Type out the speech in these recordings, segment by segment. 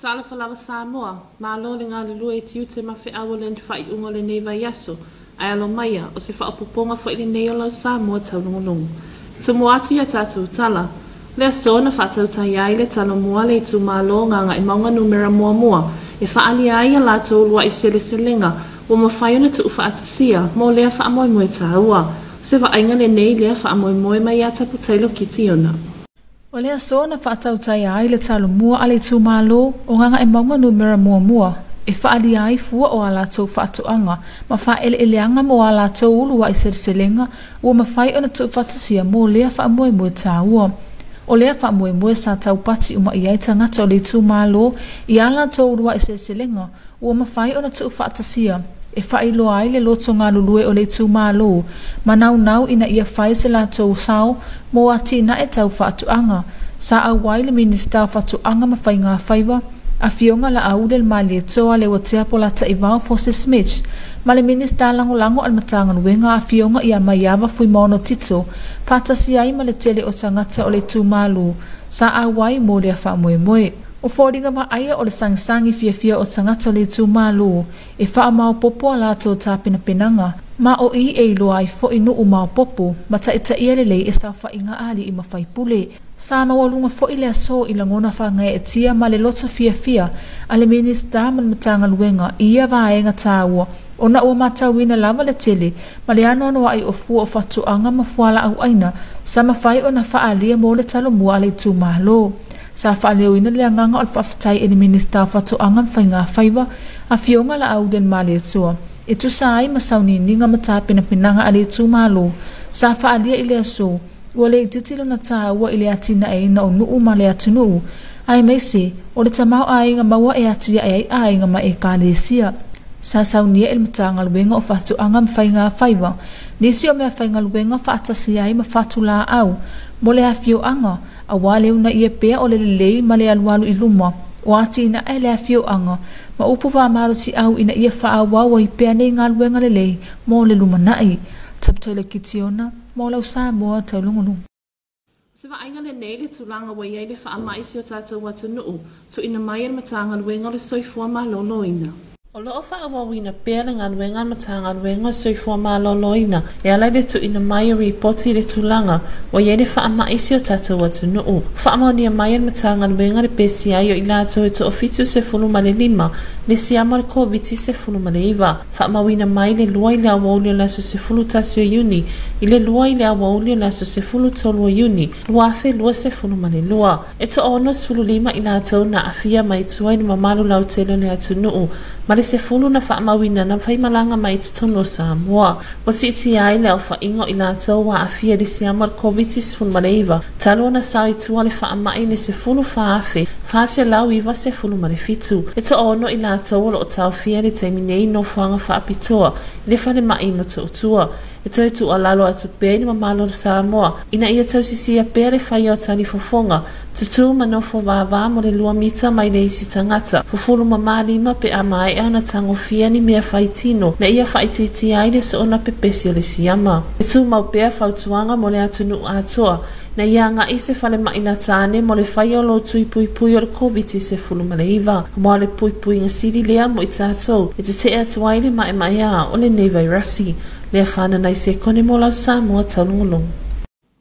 Talofa lava Samoa, malo le galulue i tiute ma feau o le faaiuga o lenei vaiaso, ae alo maia, o se faaopoopoga foi lenei o lau Samoa taulogologo. Tumu atu ia tatou tala, le aso na faatautai ai le talomua a le itumalo o Gagaemauga numera muamua e faaalia ai a latou uluai seleselega ua mafai ona tuufaatasia mo lea faamoemoe taua. O se vaaiga lenei lea faamoemoe mai ia Taputailo Kitiona. O le aso na faatautaia ai le talomua a le itumalo o Gagaemauga numera muamua e faaalia ai fua o a latou faatoaga ma faaeleeleaga mo a latou uluai seleselega ua mafai ona tuufaatasia mo lea faamoemoe taua. O lea faamoemoe sa taupati uma i ai tagata o le itumalo i a latou uluai seleselega ua mafai ona tuufaatasia e faailoa ai le loto galulue o le itumalo ma naunau ina ia fai se latou sao mo atinae tau faatoaga. Sa auai le Minisita o Faatoaga ma Faiga Faiva, Afioga Laauli le Malietoa Leuatea Polataivao Fosi Smith, ma le Minisita Lagolago a le Matagaluega Afioga ia Maiava Fuimaono Tito, faatasi ai ma le tele o tagata o le itumalo sa auai mo lea faamoemoe. O foliga vaaia o le sagisagi fiafia o tagata o le itumalo e faamaopoopo a latou tapenapenaga ma o i e iloa ai foi nuu maopoopo ma taitaia lelei e saofaiga a alii ma faipule. Sa maualuga foi le aso i lagona faagaeetia ma le loto fiafia a le Minisita ma le Matagaluega i ia vaega taua ona ua matauina lava le tele ma le anoanoai o fua o faatoaga ma fualaau aina sa mafai ona faaalia mo le talomua a le itumalo. Sa faaleoina le agaga o le faafetai e le Minisita o Faatoaga ma Faiga Faiva, Afioga Laauli le Malietoa, e tusa ai ma sauniuniga ma tapenapenaga a le itumalo sa faaalia i le aso ua le itiiti lona taua i le atinaeina o nuu ma le atunuu aemaise o le tamaoaiga maua e atiae ai aiga ma ekalesia. Sa saunia e le Matagaluega o Faatoaga ma Faiga Faiva nisi o mea faigaluega faatasi ai ma fatulaau mo le afioaga aua le uunaia pea o le lelei ma le alualu i luma o atinae le afioaga ma upu faamalosiau ina ia faaauau ai pea nei galuega lelei mo le lumanai. Taputailo Kitiona mo lau Samoa taulogologo. O se vaaiga lenei le tulaga ua i ai le faamai i si o tatou atunuu, tuuina mai e le Matagaluega o le Soifua Maloloina. O lo o faaauauina pea le galuega a le Matagaluega o le Soifua Maloloina e ala i le tuuina mai o ripoti i le tulaga ua i ai le faamai i si o tatou atunuu. Ua faamaonia mai e le Matagaluega le pesi ai o i latou e toa-75 le siama o le Koviti-19. Faamauina mai le 2 i le aoauli o le aso 11 o Iuni i le 2 i le aoauli o le aso 13 o Iuni 2022. E toa-65 i latou na aafia mai tua i le mamalu lautele o le atunuu ma le 10 na faamauina na faimalaga mai i totonu o Samoa. Ua siitia ai le aofaiga o i latou ua aafia i le siama o le Koviti-19 talu ona sao i tua le faamai le 14,497. E toa-6 i latou o lo o taofia i le taimi nei i nofoaga faapitoa i le falemai i Motootua. E toe tuualalo atu pea i le mamalu o Samoa ina ia tausisia pea le faia o talifofoga, tutū ma nofo vavā mo le 2 mita mai le isi tagata, fufulu mamā lima pe a maea ona tagofia ni mea faitino na ia faaitiitia ai le soona pepesi o le siama. E tumau pea fautuaga mo le atunuu atoa na ia agai i se falemai lata ane mo le faia o lou tui puipui o le Koviti-19, aua o le puipuiga sili lea mo i tatou e tetee atu ai le maemaea o lenei vairasi. Lea fanana i sekone mo lau Samoa taulogologo.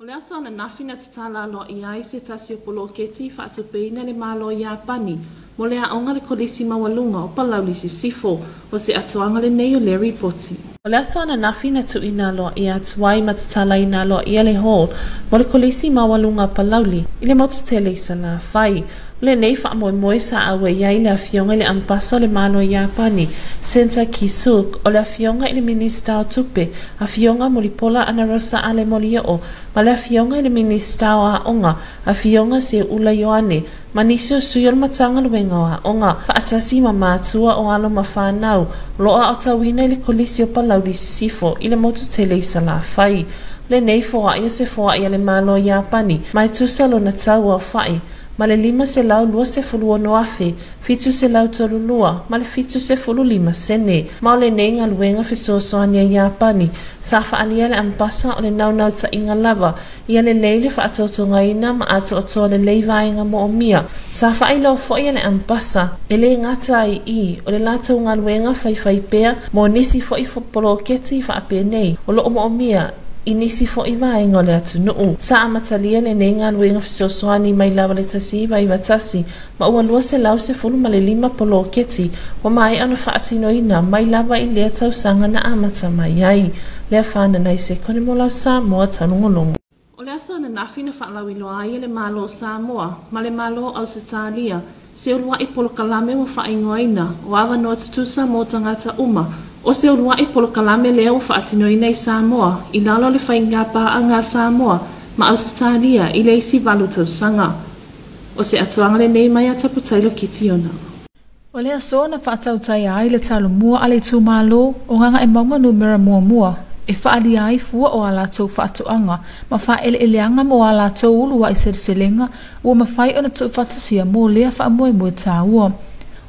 O le aso ananafi na tatala aloaia ai se tasi o poloketi i faatupeina e le Malo o Iapani mo le aoga a le Kolisi Maualuga o Palauli Sisifo. O se atoaga lenei o lea ripoti. O le aso ananafi na tuuina aloaia atu ai ma tatalaina aloaia le hall mo le Kolisi Maualuga o Palauli i le motu tele i Salafai. O lenei faamoemoe sa auai ai le afioga i le Ambasa o le Malo o Iapani, Senta Kisuk, o le afioga i le Minisita o Tupe, Afioga Mulipola Anarosa Ale Molioo, ma le afioga i le Minisita o Aoga, Afioga Seuula Ioane, ma nisi o sui o le Matagaluega o Aoga, faatasi ma matua o alo ma fanau, o lo o aotauina i le Kolisi o Palauli Sisifo i le motu tele i Salafai. O lenei foai o se foai a le Malo o Iapani, ma e tusa lona tau aofai ma le $526,732 ma le 75 sene. Ma o lenei galuega fesoasoani a Iapani sa faaalia le Ambasa o le naunautaiga lava ia lelei le faatotogaina ma atoatoa lelei vaega moomia. Sa faailoa foi e le Ambasa e lē gata ai i o le latou galuega faifai pea mo nisi foi poloketi faapenei o loo moomia i nisi foi vaega o le atunuu. Sa amatalia lenei galuega fesoasoani mai lava le 1991 ma ua 215 poloketi ua maea ona faatinoina mai lava i lea tausaga na amata mai ai. Lea fananai sekone mo lau Samoa taulogologo. O le aso ananafi na faalauiloa ai e le Malo o Samoa ma le Malo o Ausetalia se uluai polokalame ua faaigoaina o avanoa tutusa mo tagata uma. O se uluai polokalame lea ua faatinoina i Samoa i lalo o le faigapaaga a Samoa ma Ausetalia i le isi 8 tausaga. O se atuaga lenei mai a Taputailo Kitiona. O le aso na faatautaia ai le talomua a le itumalo o Gagaemauga numera 1 e faaalia ai fua o a latou faatoaga ma faaeleeleaga mo a latou uluai seleselega ua mafai ona tuufaatasia mo lea faamoemoe taua.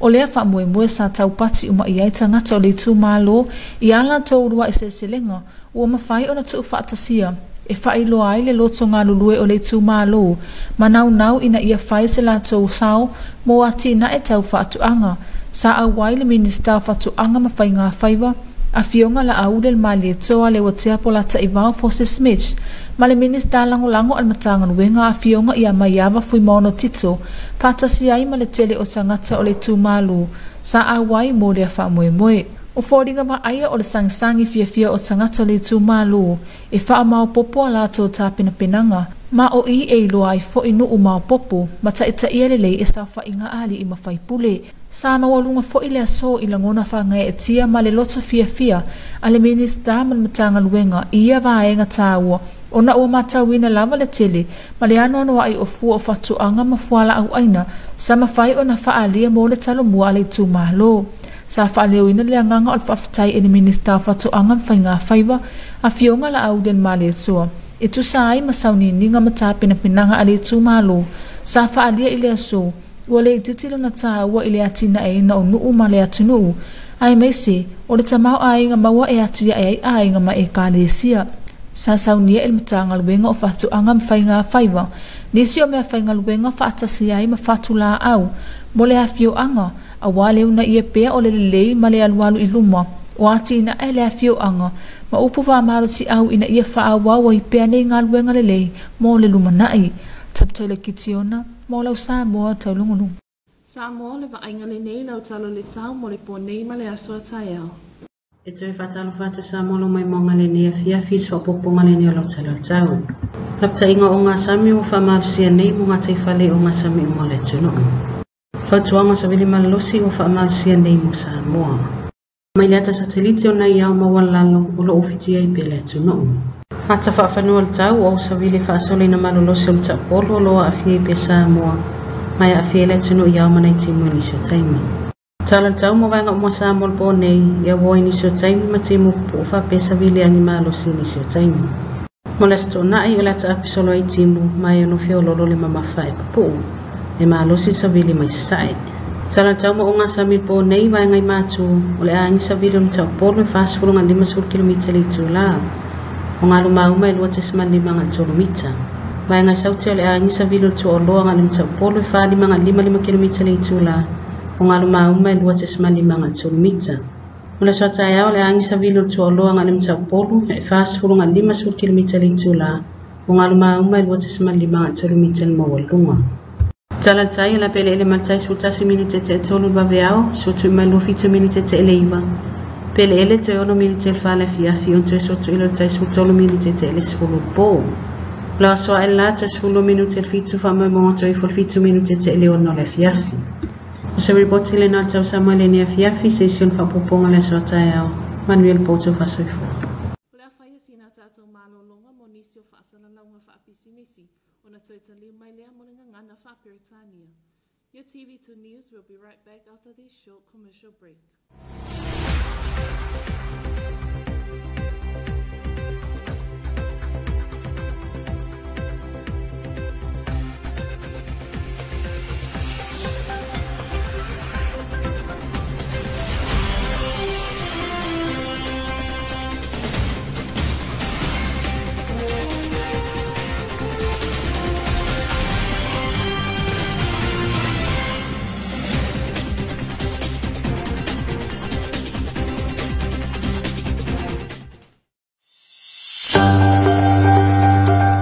O lea faamoemoe sa taupati uma i ai tagata o le itumalo i a latou uluai seleselega ua mafai ona tuufaatasia e faailoa ai le loto galulue o le itumalo ma naunau ina ia fai se latou sao mo atinae tau faatoaga. Sa auai le Minista o Faatoaga ma Faiga Faiva Afioga Laauli le Malietoa Leuatea Polataivao Fosi Smith ma le Minista Lagolago a le Matagaluega Afioga ia Maiava Fuimaono Tito faatasi ai ma le tele o tagata o le itumalo sa auai mo lea faamoemoe. O foliga vaaia o le sagisagi fiafia o tagata o le itumalo e faamaopopo a latou tapenapenaga ma o i e iloa ai foi nuu maopopo ma taitaia lelei e saofaiga alii ma faipule. Sa maualuga foi le aso i lagona faagaeetia ma le loto fiafia a le Minista ma le Matagaluega i ia vaega taua ona ua matauina lava le tele ma le anoanoai o fua o faatoaga ma fualaauaina sa mafai ona faaalia mo le talomua a le itumalo. Sa faaleoina le agaga o le faafetai e le Minista o Faatoaga ma Faiga Faiva Afioga Laauli le Malietoa e tusa ai ma sauniuniga ma tapenapenaga a le itumalo sa faaalia i le aso ua le itiiti lona taua i le atinaeina o nuu ma le atunuu aemaise o le tamaoaiga maua e atiae ai aiga ma ekalesia. Sa saunia e le Matagaluega o Faatoaga ma Faiga Faiva nisi o mea faigaluega faatasi ai ma fatulaau mo le afioaga auā le uunaia pea o le lelei ma le alualu i luma o atinae le afioaga ma upu faamalosiau ina ia faaauau ai pea nei galuega lelei mo le lumanai. Taputailo Kitiona mo lau Samoa taulogologo. Samoa le vaaiga lenei lau talo le tau mo le po nei ma le aso a taeao. E toe faatalofa atu Samoa lo maimoaga lenei afiafi i se faaopoopoga lenei o lau tala o le tau. Lapataiga o gasami ua faamalosia nei mo gataifale o gasami uma o le atunuu. Fautuaga o savili malolosi ua faamalosia nei mo Samoa. Mai le ata satelite o nai ao maualalo o loo ufitia ai pea le atunuu. Ata faafanua le tau o savili faasoleina malolosi o le taapolo o loo aafia ai pea Samoa mai aafia ai le atunuu i ao ma nai timu i nisi o taimi. Tala le tau mo vaega uma Samoa le po nei, ia ua i nisi o taimi ma timu pupuu faapea savili agi malosi i nisi o taimi. Mo le aso toonai o le ata apisolo ai timu mai ono feololo le mamafa e pupuu e malosi savili mai sasae. Tala le tau mo o gasami le po nei vaega i matu o le agi savili o le taupolo e 40 kilomita le itulā. O ngā mauma e 2.53 mita. Vaega i sauti o le agi savili o le tuaoloa ngā le mataupolo e 4.55 kilomita le itulā. O ngā mauma e 2.53 mita. O le aso taeao le agi savili o le tuaoloa ngā le mataupolo e 40 kilomita le itulā. O ngā mauma e 2.53 mita le maualuga. Tala le tai o la pele ele maltai 11 minute te 3 vaveao, sotu mai 27 minute te 9. Pele ele toe 6 minute le whale fiafi on toe sotu ilo tai 13 minute te 10 po. La aso ae la toe 10 minute le 7 wha toe ifo 7 minute te 6 le fiafi. O se ripoti le nā tau Samoa le nea fiafi se isi on whapoponga le aso taeao. Manuel Poto Fasoifo. O le afaia sina tātou malolonga mo nisi o faasalalauga faapisinisi ona toe taliu mai lea mo le gagana faaperetania. Your TV2 News will be right back after this short commercial break.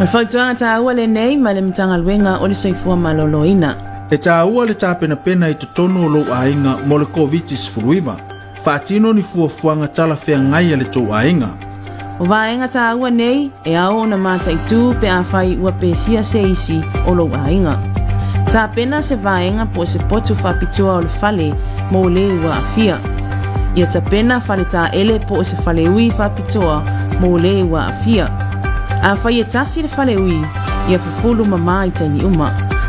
O le fautuaga taua lenei mai le Matagaluega o le Soifua Maloloina. E taua le tapenapena i totonu o lou aiga mo le Koviti-19. Faatino ni fuafuaga talafeagai a le tou aiga. O vaega taua nei e ao ona mataitū pe afai ua pesia se isi o lou aiga. Tapena se vaega po o se potu faapitoa o le fale mo le ua aafia. Ia tapena fale taele po o se faleui faapitoa mo le ua aafia. Afai e tasi le faleui, ia fufulu mamā i taimi uma.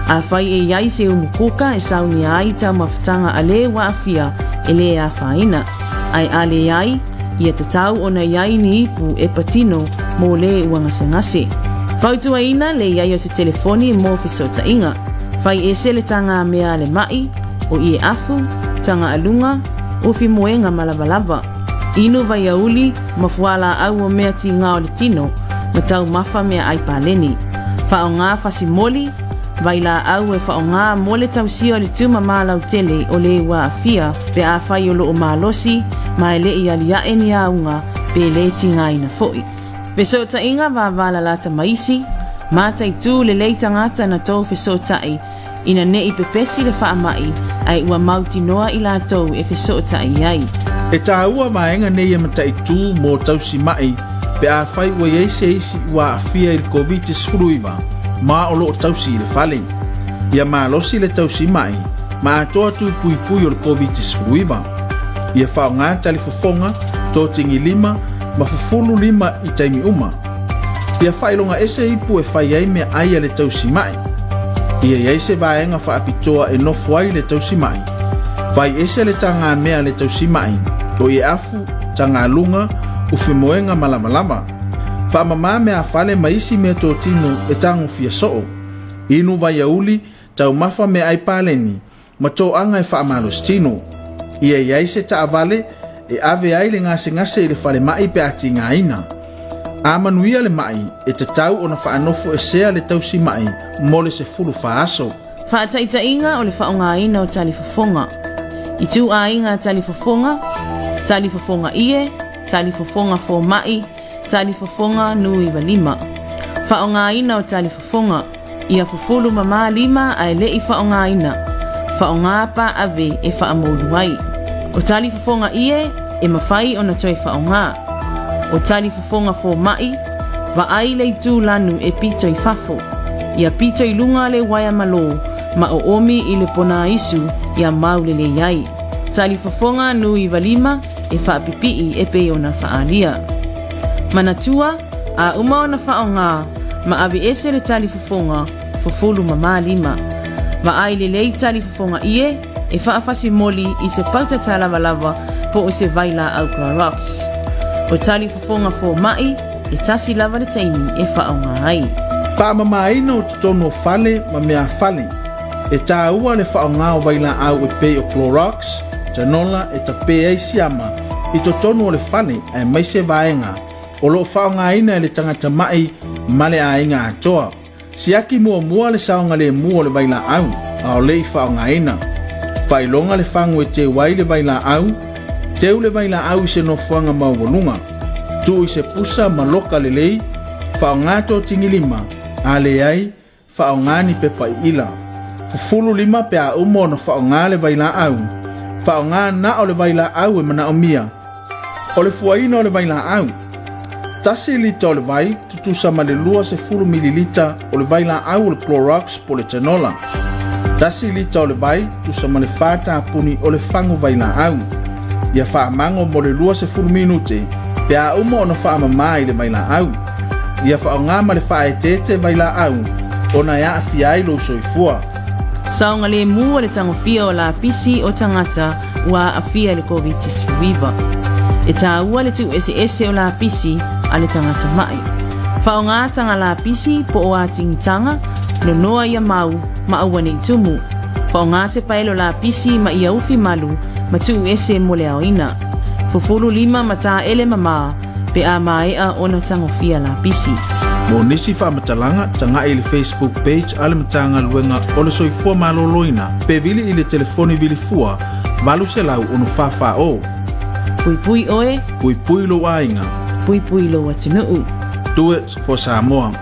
Afai e i ai se umu kuka e saunia ai taumafataga a le ua aafia e lē afaina. Ae a leai, ia tatau ona i ai ni ipu e patino mo le ua gasegase. Fautuaina le i ai o se telefoni mo fesootaiga. Fai ese le tagamea a le ma'i, o ie afu, tagaaluga, ufi moega ma lavalava. Inu vaiauli ma fualaau o mea tigā o le tino, ma taumafa meaai paleni. Faaaogā fasimoli, vailaau e faaaogā mo le tausia o le tumamā lautele o le ua aafia pe afai o loo malosi ma e le'i alia'e ni auga pe lē tigaina fo'i. Fesootaiga vavalalata ma isi, mataitū lelei tagata na tou fesoota'i ina ne'i pepesi le faama'i ae ua mautinoa i latou e fesoota'i ai. E taua vaega nei e mataitū mo tausima'i pe afai ua i ai se isi ua aafia i le Koviti-19 ma o loo tausi i le fale. Ia malosi le tausima'i ma atoa tu puipui o le Koviti-19. Ia faaaogā talifofoga, totigilima ma fufulu lima i taimi uma. Ia faailoga ese ipu e fai ai meaai a le tausima'i. Ia i ai se vaega faapitoa e nofo ai le tausima'i. Fai ese le tagamea a le tausima'i, o ie afu, tagaluga, ufimoega ma lavalava. Faamamā meafale ma isi meatotino e tagofia soo. Inu vaiauli, taumafa meaai paleni, ma toaga e faamalositino. Ia i ai se taavale e ave ai le gasegase i le falema'i pe a tigaina. A manuia le ma'i, e tatau ona faanofo esea le tausima'i mo le 14 aso. Faataitaiga o le faaaogāina o talifofoga. I ituaiga talifofoga, talifofoga ie, talifofoga foma'i, talifofoga 95. Faaaogāina o talifofoga, ia fufulu mamā lima ae le'i faaaogāina. Faaaogā paave e faamoulu ai. O talifofoga ie e mafai ona toe faaaogā. O talifofoga foma'i, vaai le itu lanu e pito i fafo. Ia pito i luga le uaea malō ma oomi i le ponaisu ia mau lelei ai. Talifofoga 95 e faapipii e pei ona faaalia. Manatua, a uma ona faaaogā ma aveese le talifofoga, fufulu mamā lima. Vaai lelei talifofoga ie e faafasimoli i se pautata lavalava po o se vailaau Clorox. O talifofoga foma'i, e tasi lava le taimi e faaaogā ai. Faamamāina o totonu o fale ma meafale. E taua le faaaogā o vailaau e pei o Clorox, Janola e tapē ai siama i totonu o le fale aemaise vaega o loo faaaogāina e le tagata ma'i ma le aiga atoa. Siaki muamua le saogalemu o le vailaau a o le'i faaaogāina. Faailoga le fagu e teu ai le vailaau, teu le vailaau i se nofoaga maualuga. Tuu i se pusa ma loka lelei, faaaogā totigilima, a leai, faaaogā ni pepa iila. Fufulu lima pe a uma ona faaaogā le vailaau. Faaaogā na o le vailaau e manaomia. O le fuaina o le vailaau. 1 lita o le vai, tutusa ma le 20 mililita o le vailaau o le Clorox po le Janola. 1 lita o le vai, tusa ma le 4 tapuni o le fagu vailaau. Ia faamago mo le 20 minute, pe a uma ona faamamā i le vailaau. Ia faaaogā ma le faaeteete vailaau, ona e aafia ai lou soifua. Saogalemu o le tagofia o lapisi o tagata ua aafia i le Koviti-19. E taua le tuueseese o lapisi a le tagata ma'i. Faaaogā taga lapisi po o atigitaga, nonoa ia mau ma aua nei tumu. Faaaogā se paelo lapisi ma ia ufi malu ma tuuese mo le aoina. Fufulu lima ma taele mamā pe a maea ona tagofia lapisi. Mo nisi faamatalaga, taga'i i le Facebook page a le Matagaluega o le Soifua Maloloina pe vili i le telefoni vilifua 800 Puipui oe, Puipui lou aiga. Puipui lou atunuu. Do it for Samoa.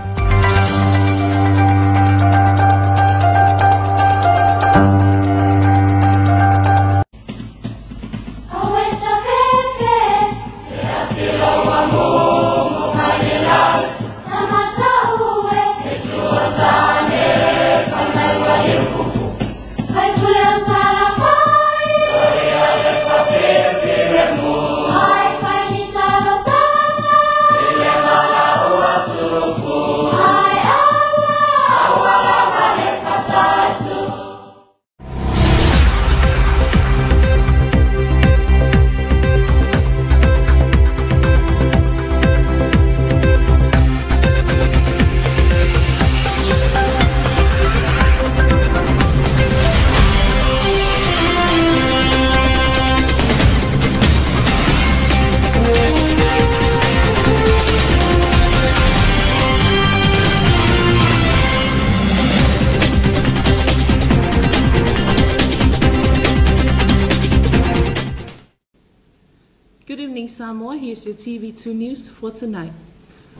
Samoa, here's your TV2 News for tonight.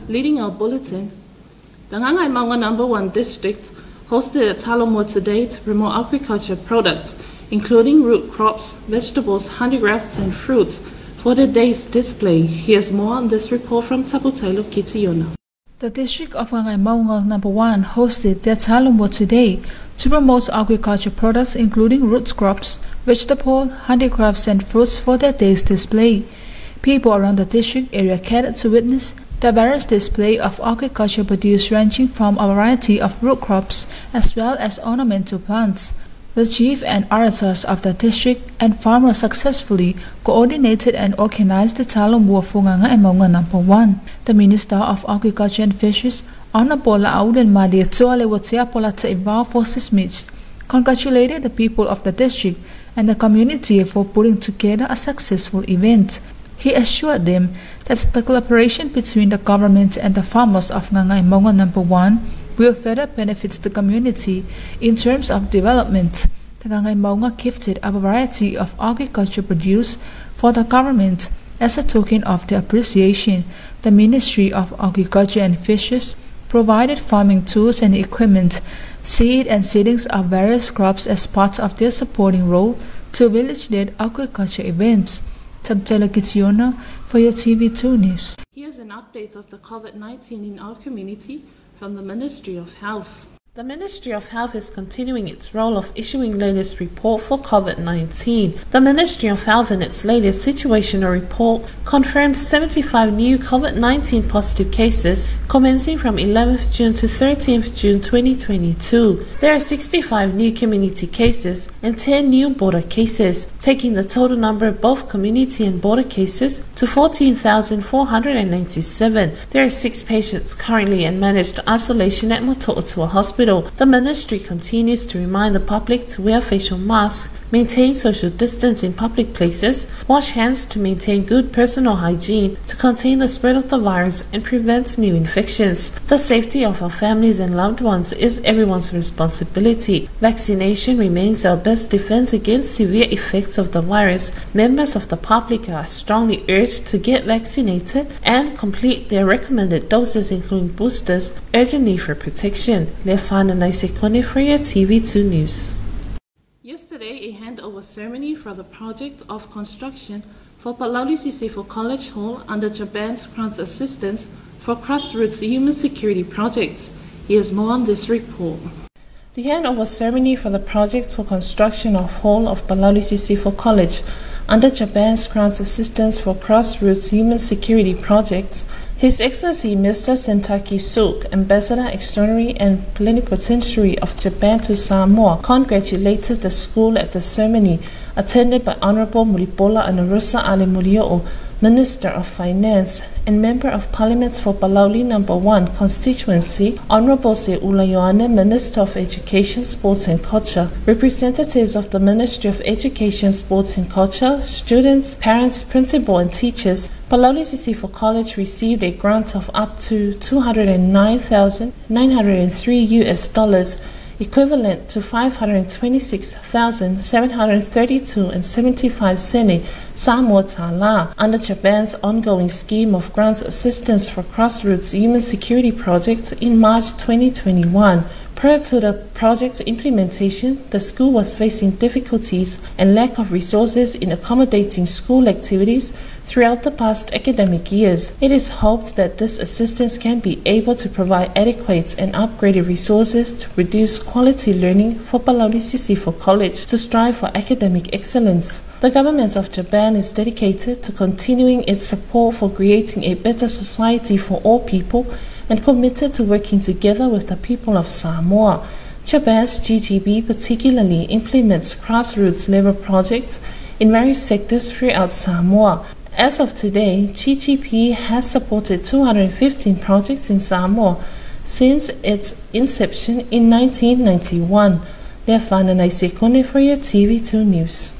Leading our bulletin, the Gagaemauga Number 1 District hosted a Talomua today to promote agriculture products, including root crops, vegetables, handicrafts, and fruits, for the day's display. Here's more on this report from Taputailo Kitiona. The district of Gagaemauga Number 1 hosted their Talomua today to promote agriculture products including root crops, vegetable, handicrafts, and fruits for their day's display. People around the district area gathered to witness the various display of agriculture produce ranging from a variety of root crops as well as ornamental plants. The chief and orators of the district and farmers successfully coordinated and organized the Talomua for Gagaemauga Number 1. The Minister of Agriculture and Fisheries, Honorable Laaulialemalietoa Leuatea Polataivao Fosi Smith, congratulated the people of the district and the community for putting together a successful event. He assured them that the collaboration between the government and the farmers of Gagaemauga Number 1 will further benefit the community in terms of development. The Gagaemauga gifted a variety of agriculture produce for the government as a token of their appreciation. The Ministry of Agriculture and Fisheries provided farming tools and equipment, seed and seedlings of various crops as part of their supporting role to village-led agriculture events. Tabtela Kitiona for your TV2 News. Here's an update of the COVID-19 in our community from the Ministry of Health. The Ministry of Health is continuing its role of issuing latest report for COVID-19. The Ministry of Health in its latest situational report confirmed 75 new COVID-19 positive cases commencing from 11th June to 13th June 2022. There are 65 new community cases and 10 new border cases, taking the total number of both community and border cases to 14,497. There are 6 patients currently in managed isolation at Motootua Hospital. The ministry continues to remind the public to wear facial masks, maintain social distance in public places, wash hands to maintain good personal hygiene, to contain the spread of the virus and prevent new infections. The safety of our families and loved ones is everyone's responsibility. Vaccination remains our best defense against severe effects of the virus. Members of the public are strongly urged to get vaccinated and complete their recommended doses, including boosters, urgently for protection. Lefana Naisekone for your TV2 News. Yesterday, a handover ceremony for the project of construction for Palauli Sisifo College Hall under Japan's Grant Assistance for Grassroots Human Security Projects. Here's more on this report. The handover ceremony for the project for construction of Hall of Palauli Sisifo College under Japan's Grant Assistance for Grassroots Human Security Projects, His Excellency Mr. Sentaki Suk, Ambassador Extraordinary and Plenipotentiary of Japan to Samoa, congratulated the school at the ceremony, attended by Honorable Mulipola Anarosa Ale Molioo, Minister of Finance and Member of Parliament for Palauli No. 1 Constituency, Honorable Seuula Ioane, Minister of Education, Sports and Culture, representatives of the Ministry of Education, Sports and Culture, students, parents, principal and teachers. Palauli Sisifo College received a grant of up to $209,903 US, equivalent to 526,732.75 sene Samoa Tala, under Japan's ongoing scheme of grant assistance for grassroots human security projects in March 2021. Prior to the project's implementation, the school was facing difficulties and lack of resources in accommodating school activities throughout the past academic years. It is hoped that this assistance can be able to provide adequate and upgraded resources to produce quality learning for Palauli Sisifo College to strive for academic excellence. The government of Japan is dedicated to continuing its support for creating a better society for all people and committed to working together with the people of Samoa. Japan's GGB particularly implements grassroots level projects in various sectors throughout Samoa. As of today, GGP has supported 215 projects in Samoa since its inception in 1991. Lefana Naisekone for your TV2 News.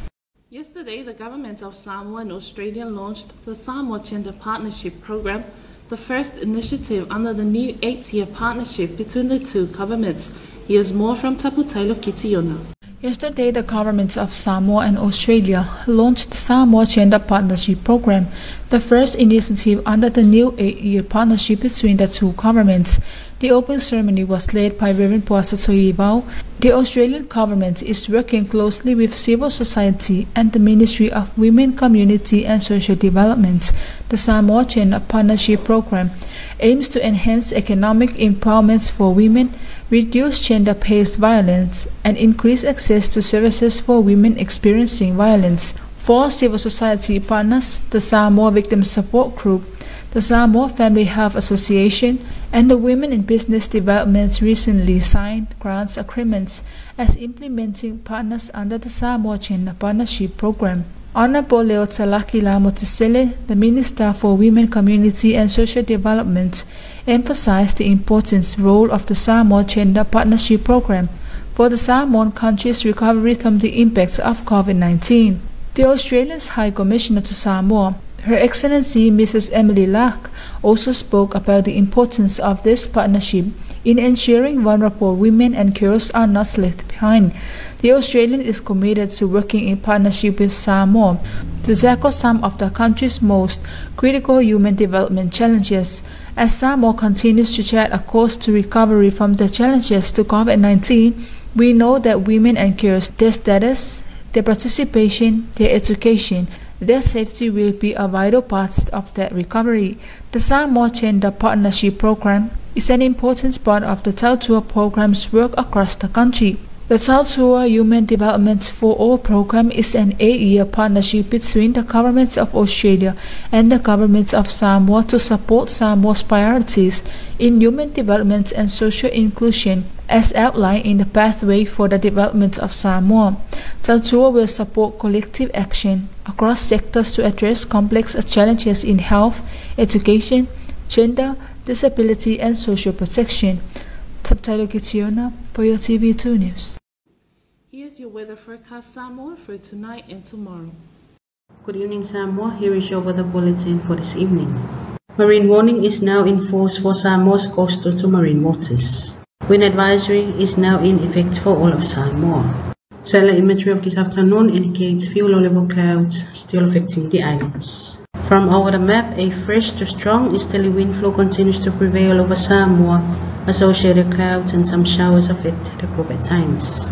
Yesterday, the governments of Samoa and Australia launched the Samoa Gender Partnership Program, the first initiative under the new 8-year partnership between the two governments. Here's more from Taputailo Kitiona. Yesterday, the governments of Samoa and Australia launched the Samoa Gender Partnership Program, the first initiative under the new 8-year partnership between the two governments. The opening ceremony was led by Reverend Poasa Toyibau. The Australian government is working closely with civil society and the Ministry of Women, Community and Social Development. The Samoa Gender Partnership Program aims to enhance economic empowerment for women, reduce gender-based violence, and increase access to services for women experiencing violence. 4 civil society partners, the Samoa Victim Support Group, the Samoa Family Health Association, and the Women in Business Development recently signed grants agreements as implementing partners under the Samoa Gender Partnership Program. Honorable Leo Talaki Lamositele, the Minister for Women, Community and Social Development, emphasized the important role of the Samoa Gender Partnership Program for the Samoan country's recovery from the impacts of COVID-19. The Australian High Commissioner to Samoa, Her Excellency Mrs. Emily Lark, also spoke about the importance of this partnership in ensuring vulnerable women and girls are not left behind. The Australian is committed to working in partnership with Samoa to tackle some of the country's most critical human development challenges. As Samoa continues to chart a course to recovery from the challenges to COVID-19, we know that women and girls, their status, their participation, their education, their safety will be a vital part of that recovery. The Samoa Gender Partnership Program is an important part of the Tautua program's work across the country. The Tautua Human Development for All program is an 8-year partnership between the Government of Australia and the Government of Samoa to support Samoa's priorities in human development and social inclusion as outlined in the Pathway for the Development of Samoa. Tautua will support collective action across sectors to address complex challenges in health, education, gender, disability, and social protection. Subtitle Kitiona for your TV2 News. Here's your weather forecast, Samoa, for tonight and tomorrow. Good evening, Samoa. Here is your weather bulletin for this evening. Marine warning is now in force for Samoa's coastal to marine waters. Wind advisory is now in effect for all of Samoa. Satellite imagery of this afternoon indicates few low-level clouds still affecting the islands. From over the map, a fresh to strong easterly wind flow continues to prevail over Samoa. Associated clouds and some showers affect the group at times.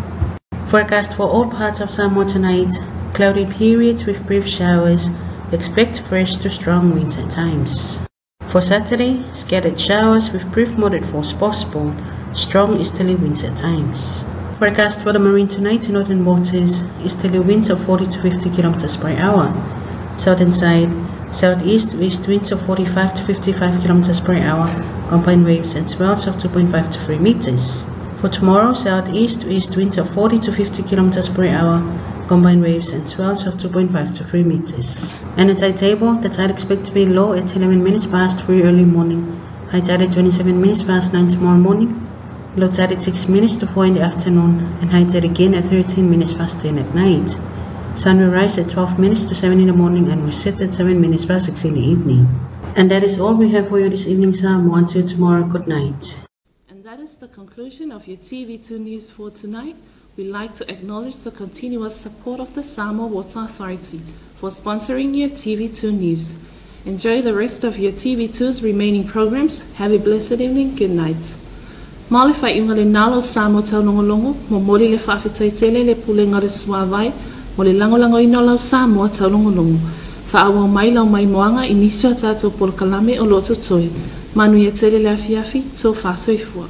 Forecast for all parts of Samoa tonight, cloudy periods with brief showers. Expect fresh to strong winds at times. For Saturday, scattered showers with brief moderate force possible. Strong easterly winds at times. Forecast for the marine tonight, northern waters, easterly winds of 40 to 50 kilometers per hour. Southern side, southeast west winds of 45 to 55 kilometers per hour, combined waves and swells of 2.5 to 3 meters. For tomorrow, southeast west winds of 40 to 50 kilometers per hour, combined waves and swells of 2.5 to 3 meters. And the tide table, the tide expected to be low at 11 minutes past 3 early morning, high tide at 27 minutes past 9 tomorrow morning, low tide at 6 minutes to 4 in the afternoon, and high tide again at 13 minutes past 10 at night. Sun will rise at 12 minutes to 7 in the morning and will set at 7 minutes past 6 in the evening. And that is all we have for you this evening, Samoa. Until tomorrow, good night. And that is the conclusion of your TV2 News for tonight. We'd like to acknowledge the continuous support of the Samoa Water Authority for sponsoring your TV2 News. Enjoy the rest of your TV2's remaining programs. Have a blessed evening. Good night. Maole whai inga le nalo Samoa tau longolongo, mo mori le whaafetaitele le pulenga le suavai, mo le langolango ino lau Samoa tau longolongo. Wha mai lau mai moanga i nisio tātou polokalame o loto toi. Manu ia tele le afiafi, tō whasoifua.